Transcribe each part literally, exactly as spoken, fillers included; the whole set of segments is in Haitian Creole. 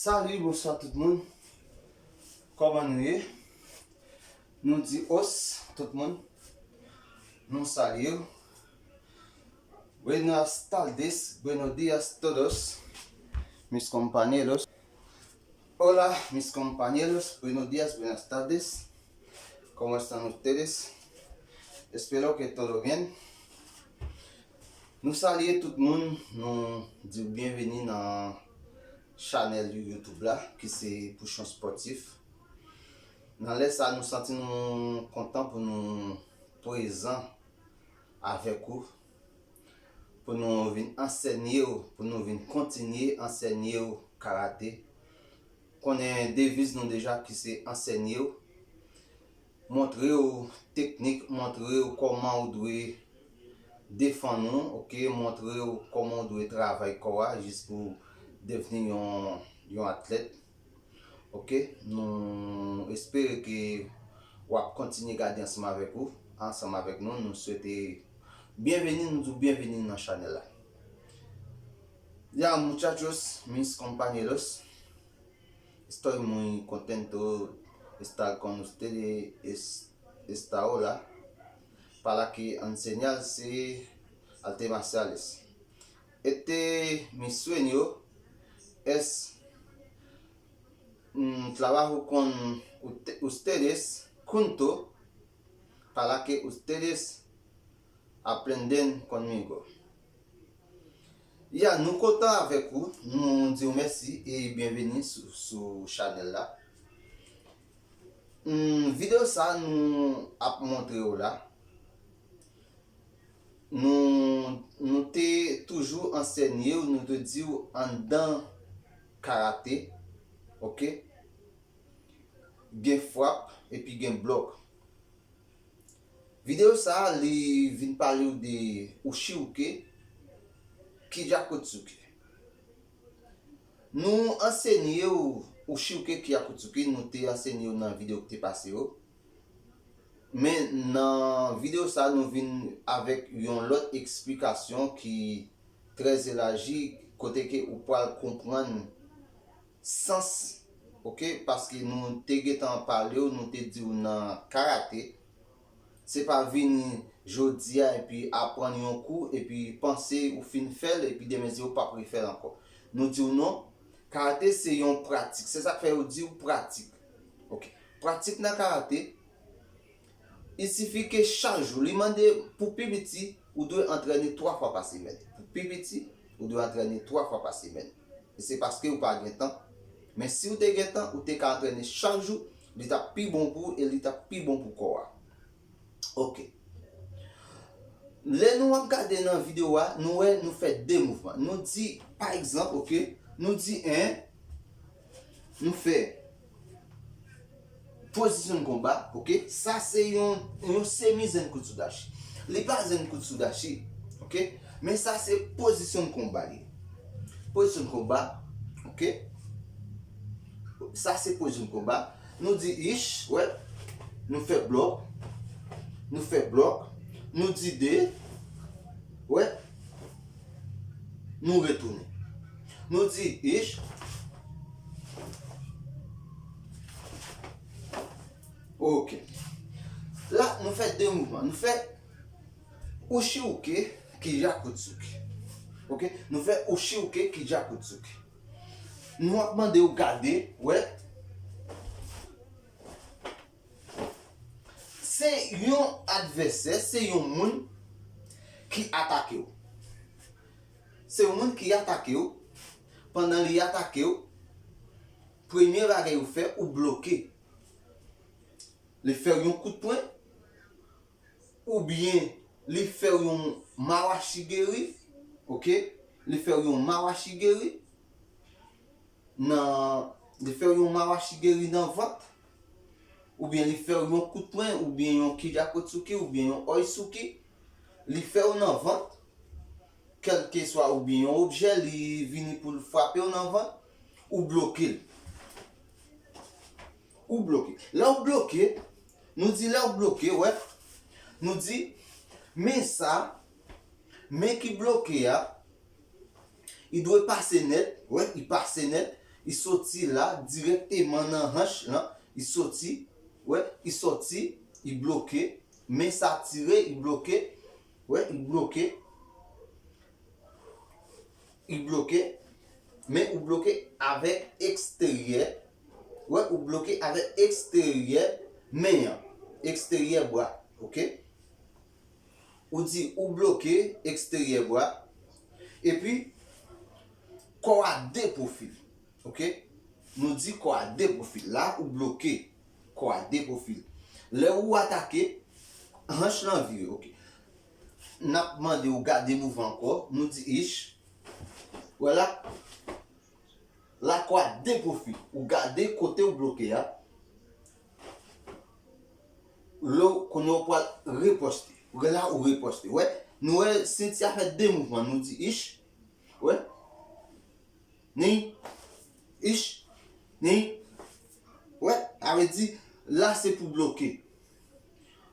Salut, bonsoir tout moun. Kòman nou ye? Nou di os, tout moun. Nou salye w. Buenas tardes, buenos días todos, mis compañeros. Hola, mis compañeros, buenos días, buenas tardes. ¿Cómo están ustedes? Espero que todo bien. Nou salye tout moun, nou di w byenveni nan chanèl YouTube la, ki se Pouchon Spòtif. Nan lè sa, nou santi nou kontan pou nou prezan avèk ou, pou nou vin ansènye w, pou nou vin kontinye ansènye w karate. Konnen deviz nou deja ki se ansènye w, montre w teknik, montre w kòman ou dwe defann ou, oke, montre w kòman ou dwe travay kò a jis pou devni yon, yon atlèt. Oke, nou espere ke w ap kontinye gade ansanm avèk ou, ansanm avèk nou. Nou swete byenveni, nou di w byenveni nan chanèl la. Ya, muchachos, mis compañeros, estoy muy contento de estar con ustedes es- esta hora para que enseñarse arte marciales. Este mi sueño es mm, trabajo con ute- ustedes junto para que ustedes aprenden conmigo. Ya, nou kontan avèk ou, nou di w mèsi e byenveni sou, sou chanèl la. Hmm, videyo sa nou ap montre w la, nou, nou te toujou ansènye w, nou te di w anndan karate, oke? Gen frap epi gen blòk. Videyo sa a, li vin pale w de Uchiuke Kijakutsuki. Nou ansenye w Uchiuke Kijakutsuki, nou te ansenye w nan videyo ki te pase yo. Men nan videyo sa a, nou vin avèk yon lòt eksplikasyon ki trè elaji, kote ke ou pral konprann sans, oke, paske nou te gentan pale w, nou te di w nan karate, se pa vini jodi a epi aprann yon kou epi panse ou fin fè l epi demen di w p ap refè l ankò. Nou di w non, karate se yon pratik, se sa k fè yo di w pratik. Oke. Pratik nan karate, il sifi ke chak jou, li mande pou pi piti, ou dwe antrene twa fwa pa semèn. Pou pi piti, ou dwe antrene twa fwa pa semèn. E se paske ou pa gen tan. Men si w te gen tan, ou te ka antrene chak jou, li t ap pi bon pou ou e li t ap pi bon pou kò a. Oke. Lè nou ap gade nan videyo a, nou wè nou fè de mouvman. Nou di, pa egzanp, oke, nou di en, nou fè pozisyon konba, oke? Sa se yon, yon semi Zenkutsu Dashi. Li pa Zenkutsu Dashi, oke? Men sa se pozisyon konba li. Pozisyon konba, oke? Sa se pozisyon konba. Nou di ish, wè. Nou fè blòk. Nou fè blòk. Nou di de, wè. Nou retounen. Nou di ish. Oke. La, nou fè de mouvman. Nou fè Uchiuke Kijakutsuki. Oke? Nou fè Uchiuke Kijakutsuki. Nou ap mande w gade, wè. Se yon advèsè, se yon moun ki atake w. Se yon moun ki atake w. Pandan li atake w, premye bagay ou fè, ou bloke. Li fè w yon kout pwen, oubyen li fè w yon mawashigeri, oke? Li fè w yon mawashigeri, nan, li fè w yon mawashigeri nan vant, oubyen li fè w yon kout pwen, oubyen yon kijakotsuki, oubyen yon oisuki, li fè w nan vant, kèlkeswa, oubyen yon objè, li vini pou l frape w nan vant, ou bloke l. Ou bloke. Lè w bloke, nou di lè w bloke, wè, nou di, men sa, men ki bloke a, li dwe pase nèt, wè, li pase nèt, Li soti la dirèkteman nan hanch lan, li soti, wè, li soti, li bloke, men sa tire, li bloke, wè, li bloke, li bloke, men ou bloke avèk eksteryè, wè, ou bloke avèk eksteryè men an, eksteryè bra, oke? Ou di ou bloke eksteryè bra, epi kò a de pwofil, oke? Nou di kò a de pwofil. La, ou bloke kò a de pwofil. Lè ou atake, hanch lan vire, oke? N ap mande ou gade mouvman kò, nou di ich. Wè la, la kò a de pwofil. Ou gade kote ou bloke a. Lè w konnen w pral repòste. Wè la ou repòste. Wè, nou wè senti a fè de mouvman. Nou di ich. Wè. Ni. Ich. Ni. Wè, sa vle di la se pou bloke.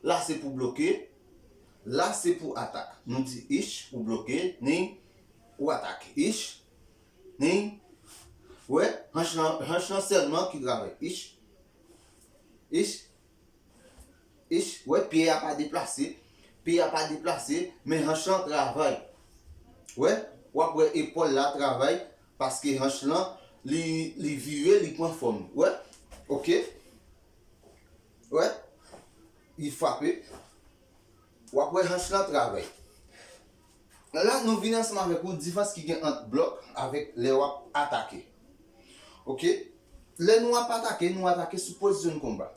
La se pou bloke. La se pou atak. Nou di ich, ou bloke, ni, ou atake. Ich, ni. Wè, hanch lan, hanch lan sèlman ki travay. Ich. Ich. Ich, wè, pye a pa deplase. Pye a pa deplase, men hanch lan travay. Wè, w ap wè epòl la travay, paske hanch lan, li, li vire, li pran fòm. Wè, oke. Wè, li frape. W ap wè hanch lan travay. La, nou vin ansanm avèk ou, diferans ki gen ant blòk avèk lè w ap atake. Oke? Lè nou ap atake, nou atake sou pozisyon konba.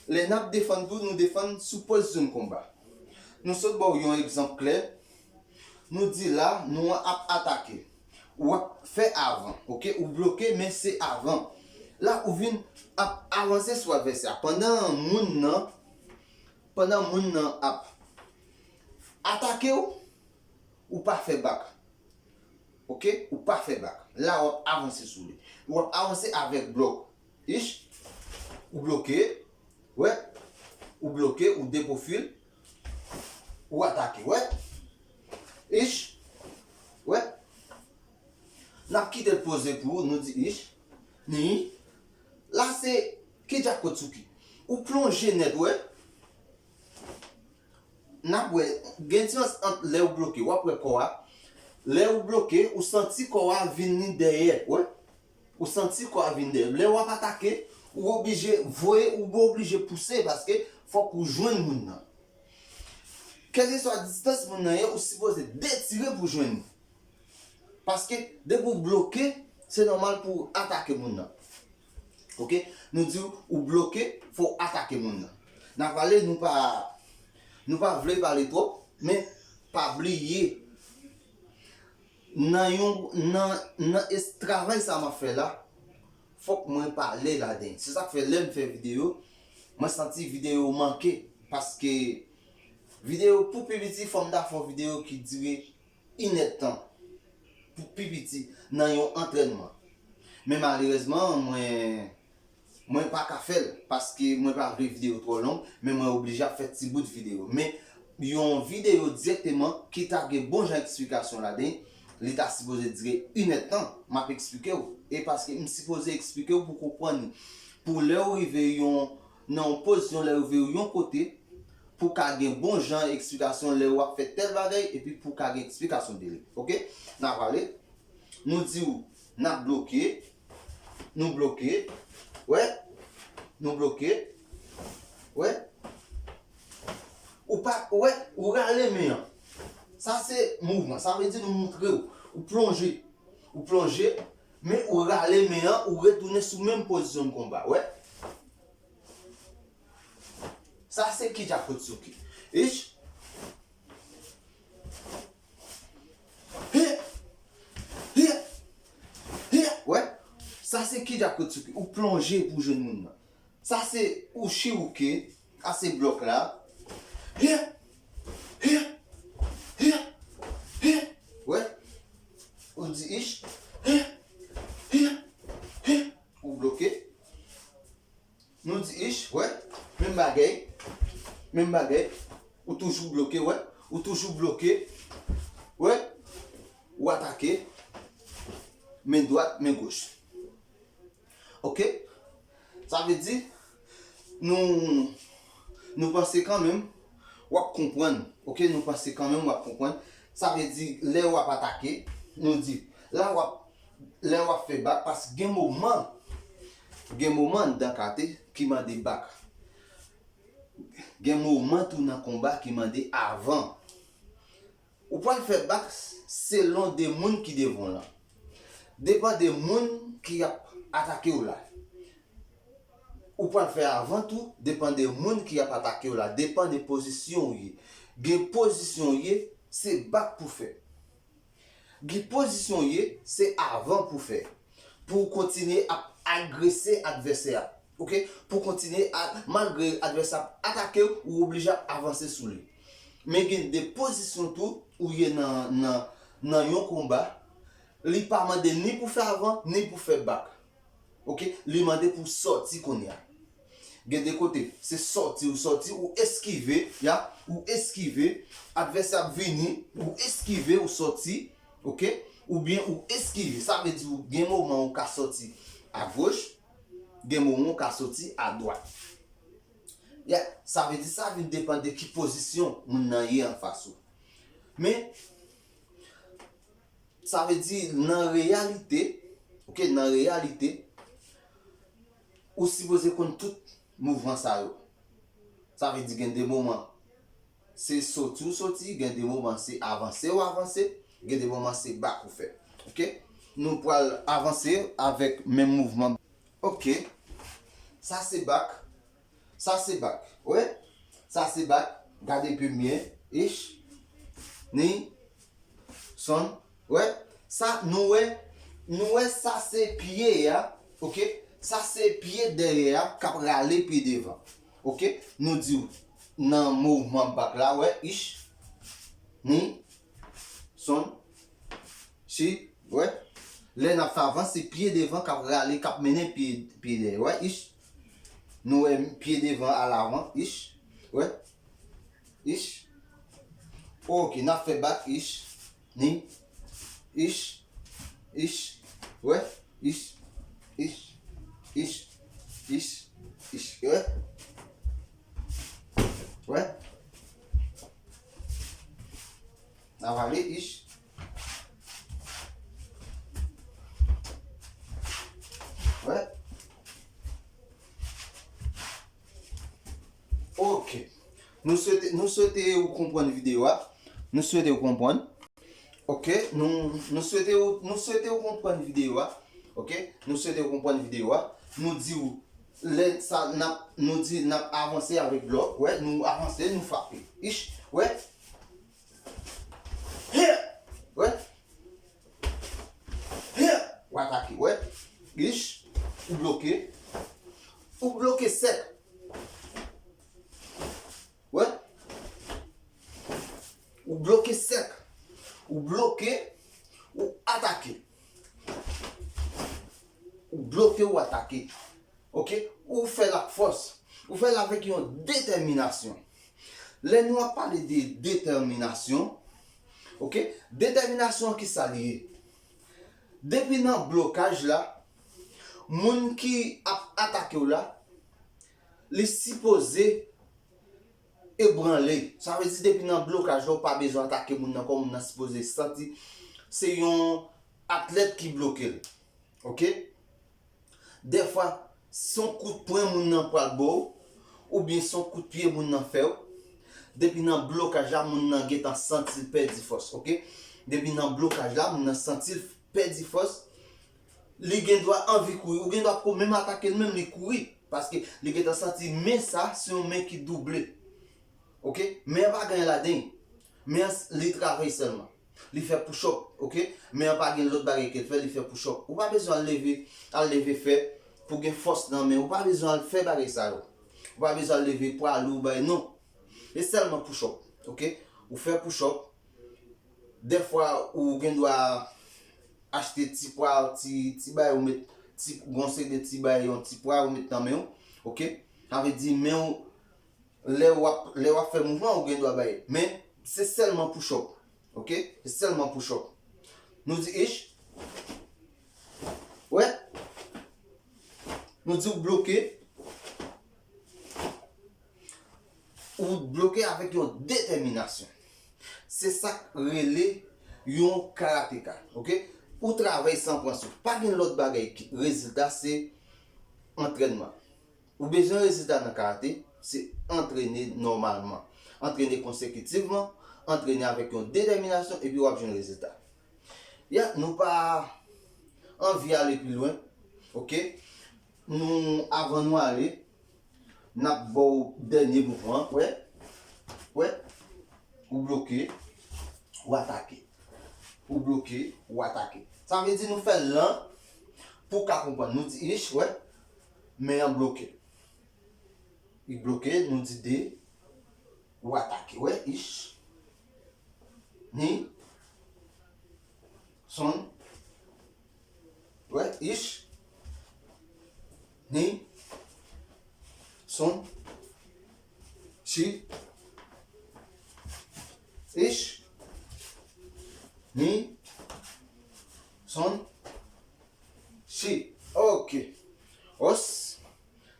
Lè n ap defann tou, nou defann sou pozisyon konba. Nou sot ba w yon egzanp klè. Nou di la, nou ap atake. W ap fè avan, oke? Ou bloke, men se avan. La, ou vin ap avanse sou advèsè a. Pandan moun nan, pandan moun nan ap atake w, ou pa fè bak. Oke? Ou pa fè bak. La, w ap avanse sou li. W ap avanse avèk blòk. Ich, ou bloke. Wè, ou bloke, ou depwofil, ou atake. Wè, ich, wè. N ap kite l poze pou ou, nou di ich, ni. La se Kijakotsuki. Ou plonje nèt, wè. N ap wè, gen diferans ant lè ou bloke, w ap wè kò a. Lè ou bloke, ou santi kò a vini dèyè, wè. Ou santi kò a vin dèyè. Lè w ap atake, ou oblije voye, ou oblije pouse, paske fòk ou jwenn moun nan. Kèlkeswa distans moun nan ye, ou sipoze detire pou jwenn li. Paske depi w bloke, se nòmal pou w atake moun nan. Oke? Nou di w, ou bloke, fò w atake moun nan. N a pale, nou pa, nou pa vle pale twòp, men pa bliye, nan yon, nan, nan es-, travay sa m ap fè la, fòk mwen pale ladan l. Se sa k fè lè m fè videyo, mwen santi videyo manke, paske videyo pou pi piti, fò m ta fè yon videyo ki dire inèdtan pou pi piti nan yon antrènman. Men malerezman, mwen, mwen pa ka fè l, paske mwen pa vle videyo twò long, men mwen oblije ap fè ti bout videyo. Men yon videyo dirèkteman ki ta gen bon jan eksplikasyon ladan, li ta sipoze dire inèdtan, m ap eksplike w. E paske m sipoze eksplike w pou w konprann li. Pou lè w rive yon, nan yon pozisyon, lè w rive yon kote, pou w ka gen bon jan eksplikasyon lè w ap fè tèl bagay, epi pou w ka gen eksplikasyon de li. Oke? N a pale. Nou di w, n ap bloke. Nou bloke. Wè? Nou bloke. Wè? Ou pa, wè? Ou rale men an. Sa se mouvman. Sa vle di nou montre w. Ou plonje. Ou plonje. Men ou rale men an, ou retounen sou menm pozisyon konba. Wè? Sa se Kijakotsuki. Ich. Hi. Hi. Hi. Wè. Sa se Kijakotsuki. Ou plonje pou jwenn moun nan. Sa se Uchiuke. Sa se blòk la. Hi. Hi. Hi. Hi. Wè. Ou di ich. Hi. Hi. Hi. Ou bloke. Nou di ich, wè, menm bagay, menm bagay, ou toujou bloke, wè, ou toujou bloke, wè, ou atake, men dwat, men goch. Ok? Sa vle di, nou, nou panse kanmenm, w ap konprann. Ok? Nou panse kanmenm, w ap konprann. Sa vle di, lè w ap atake, nou di, la w ap, lè w ap fè bak, paske gen moman, gen moman anndan kate ki mande bak. Gen moman tou nan konba ki mande avan. Ou pral fè bak selon de moun ki devan w lan. Depann de moun ki ap atake w la. Ou pral fè avan tou, depann de moun ki ap atake w la, depann de pozisyon w ye. Gen pozisyon w ye, se bak pou fè. Gen pozisyon w ye, se avan pou fè. Pou w kontinye ap agrese advèsè a. Ok? Pou w kontinye a, malgre advèsè a ap atake w, ou oblije ap avanse sou li. Men gen de pozisyon tou, ou ye nan, nan, nan yon konba, li pa mande ni pou fè avan, ni pou fè bak. Ok? Li mande pou w sòti kounye a. Gen de kote, se sòti, ou sòti, ou eskive, ya, ou eskive, advèsè ap vini, ou eskive, ou sòti, ok? Oubyen ou eskive, sa vle di ou gen moman ou ka sòti agoch, gen moman ou ka sòti adwat. Ya, sa vle di sa vin depann de ki pozisyon moun nan ye anfas ou. Men, sa vle di nan reyalite, ok, nan reyalite, ou sipoze konn tout mouvman sa yo. Sa vle di gen de moman, se soti ou soti, gen de moman se avanse ou avanse, gen de moman se bak ou fè. Ok? Nou pral avanse avèk menm mouvman. Ok. Sa se bak. Sa se bak. Wè? Sa se bak. Gade pi byen. Ich. Ni. Son. Wè? Sa, nou wè, nou wè sa se pye a, ok? Sa se pye dèyè a k ap rale pye devan. Ok? Nou di w nan mouvman bak la, wè, ich, ni, son, chi, wè? Lè n ap fè avan, se pye devan k ap rale, k ap mennen pye, pye dèyè, wè, ich? Nou wè pye devan al avan, ich, wè? Ich. Ok, n ap fè bak, ich. Ni. Ich. Ich. Wè. Ich. Ich. Ich. Ich. Ich. Wè. Wè. N ap ale, ich. Wè. Ok. Nou swete, nou swete ou konprann videyo a. Nou swete ou konprann. Ok, nou, nou swete ou, nou swete ou konprann videyo a. Ok, nou swete ou konprann videyo a. Nou di w, lè sa, n ap, nou di n ap avanse avèk blòk. Wè, nou avanse, nou frape. Ich, wè. Hè! Wè. Hè! W atake, wè. Ich, ou bloke. Ou bloke sèk. Wè. Ou bloke sèk. Ou bloke, ou atake. Ou bloke, ou atake. Ok? Ou fè l ak fòs. Ou fè l avèk yon detèminasyon. Lè nou ap pale de detèminasyon, ok? Detèminasyon an ki sa li ye? Depi nan blokaj la, moun ki ap atake w la, li sipoze ebranle. Sa vle di depi nan blokaj la, ou pa bezwen atake moun nan, kò moun nan sipoze santi se yon atlèt ki bloke l. Ok? Dèfwa, se yon kout pwen moun nan pral ba w, oubyen se yon kout pye moun nan fè w. Depi nan blokaj la, moun nan gentan santi l pèdi fòs, ok? Depi nan blokaj la, moun nan santi l pèdi fòs, li gen dwa anvi kouri, ou gen dwa poko menm atake l menm, li kouri, paske li gentan santi men sa, se yon men ki double. Ok? Men an pa gen anyen ladan l. Men an, li travay sèlman. Li fè push up, ok? Men an pa gen lòt bagay ke l fè, li fè push up. Ou pa bezwen al leve, al leve fè pou gen fòs nan men. Ou pa bezwen al fè bagay sa yo. Ou pa bezwen al leve pwa lou, bagay, non. E sèlman push up, ok? Ou fè push up. Dèfwa, ou gen dwa achte ti pwa, ti, ti bagay ou met, ti, gon seri de ti bagay, yon ti pwa ou met nan men w, ok? Sa vle di men w, lè w ap, lè w ap fè mouvman, ou gen dwa bay. Men, se sèlman push up. Ok? Se sèlman push up. Nou di ich. Wè? Nou di w bloke, ou bloke avèk yon detèminasyon. Se sa k rele yon karateka, oke? Ou travay san pran souf. Pa gen lòt bagay ki rezilta, se antrènman. Ou bezwen rezilta nan karate, se antrene nòmalman. Antrene konsekitivman, antrene avèk yon detèminasyon, epi w ap jwenn rezilta. Ya, nou pa anvi ale pi lwen, oke? Nou, avan nou ale, n ap ba w dènye mouvman, wè? Wè? Ou bloke, ou atake. Ou bloke, ou atake. Sa vle di nou fè l lan pou w ka konprann. Nou di ich, wè? Men an bloke. Li bloke, nou di de, ou atake, wè, ich, ni, son, wè, ich, ni, son, chi, ich, ni, son, chi. Oke. Os.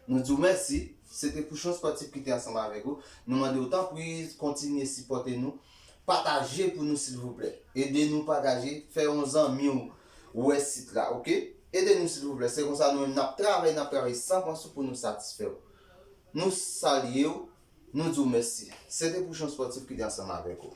Nou di w mèsi. Se te Pouchon Spòtif ki te ansanm avèk ou. Nou mande w tanpri kontinye sipòte nou. Pataje pou nou silvouplè. Ede nou pataje. Fè yon zanmi w wè sit la, oke? Ede nou silvouplè. Se konsa nou menm n ap travay, n ap travay san pran souf pou nou satisfè w. Nou salye w. Nou di w mèsi. Se te Pouchon Spòtif ki te ansanm avèk ou.